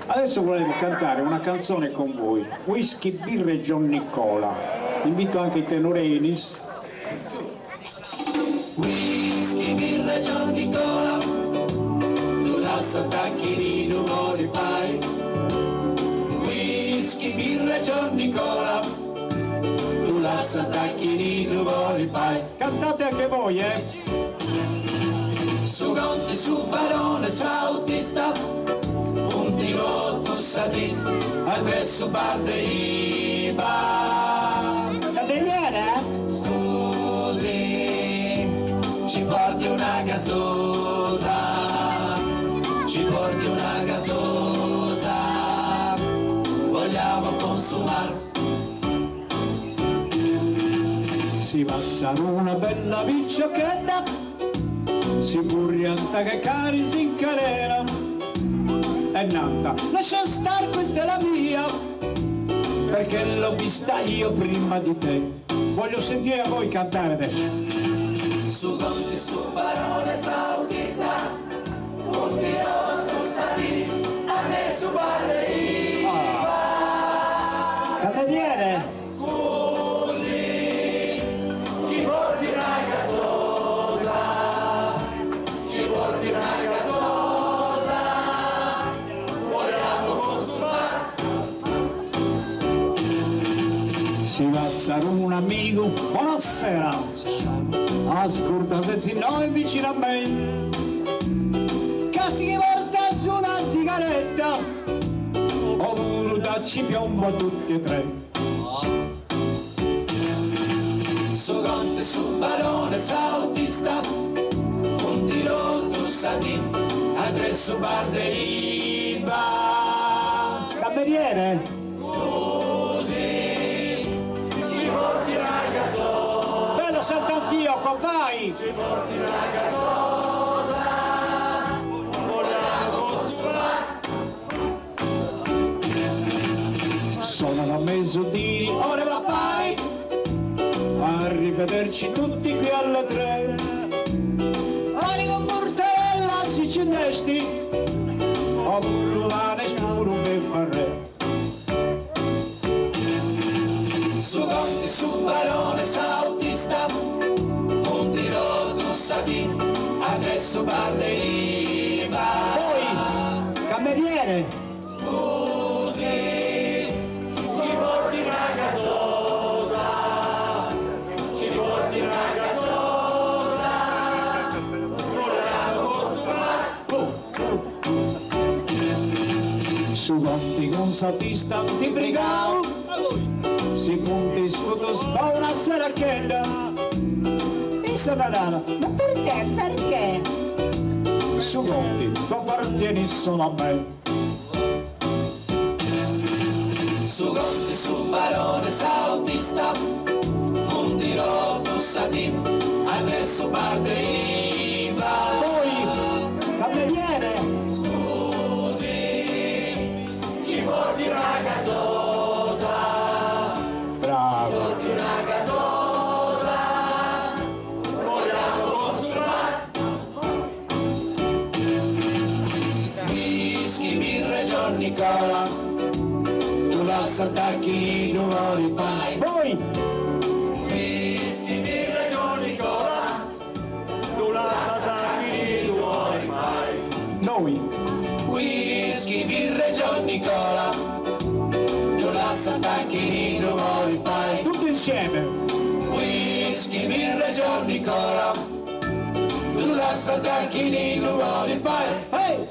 Adesso volevo cantare una canzone con voi, Whisky, birra e Johnny Cola. Invito anche i tenorenis. Whisky, birra e Johnny Cola, tu lassa tacchini, rumori fai. Whisky, birra e Johnny Cola, tu lassa tacchini, rumori fai. Cantate anche voi, eh? Su conti, su barone, s'autista, punti rotto, sadi, adesso bar dei bar. Cameriere? Scusi, ci porti una gazzosa, ci porti una gazzosa, vogliamo consumar. Si passano una bella picciocchetta, si furrianta che cari si incarena. È nata, lascia star, questa è la mia, perché l'ho vista io prima di te. Voglio sentire a voi cantare adesso. Su conti, su barone, s'autista, punti rotto, sadi, adesso bar dei bar. Cameriere? Scusi, ci porti una gazzosa, ci porti una gazzosa, vogliamo consumare. Si passa con un amico, buonasera, ascolta se noi vicino a me, che si porta su una sigaretta, oppure dacci piombo tutti e tre. Su conte, su barone, s'autista, punti rotto, sadi, adesso bar dei bar. Cameriere? Scusi, ci porti una gazzosa, Bello Sant'Antioco, vai! ci porti una gazzosa, vogliamo consumare. Sono la mezzodì, ora va vai! Arrivederci tutti qui alle 3. Pani con mortadella si ci oppure spuro per fare. Su conte, su barone, s'autista, punti rotto, sadi, adesso bar dei bar. Poi, cameriere, Scusi, ci porti una gazzosa, ci porti una gazzosa, vogliamo consumare. Su conti con s'autista ti brigao, si punti scudo una zeracchetta. Disse banana, Ma perché? Perché? Su conti, tu appartieni solo a me. Su conte, su barone, s'autista, punti rotto, sadi, adesso bar dei bar. Poi, cameriere, Scusi, ci porti una gazzosa, bravo. porti una gazzosa, vogliamo consumare. Whisky, birra e Johnny Cola, tu lassa tacchini, rumori fai. Voi, Whisky, birra e Johnny Cola, tu lassa tacchini, rumori fai. Noi, Whisky, birra e Johnny Cola, tu lassa tacchini, rumori fai. Tutti insieme. Whisky, birra e Johnny Cola, tu lassa tacchini, rumori fai. Hey!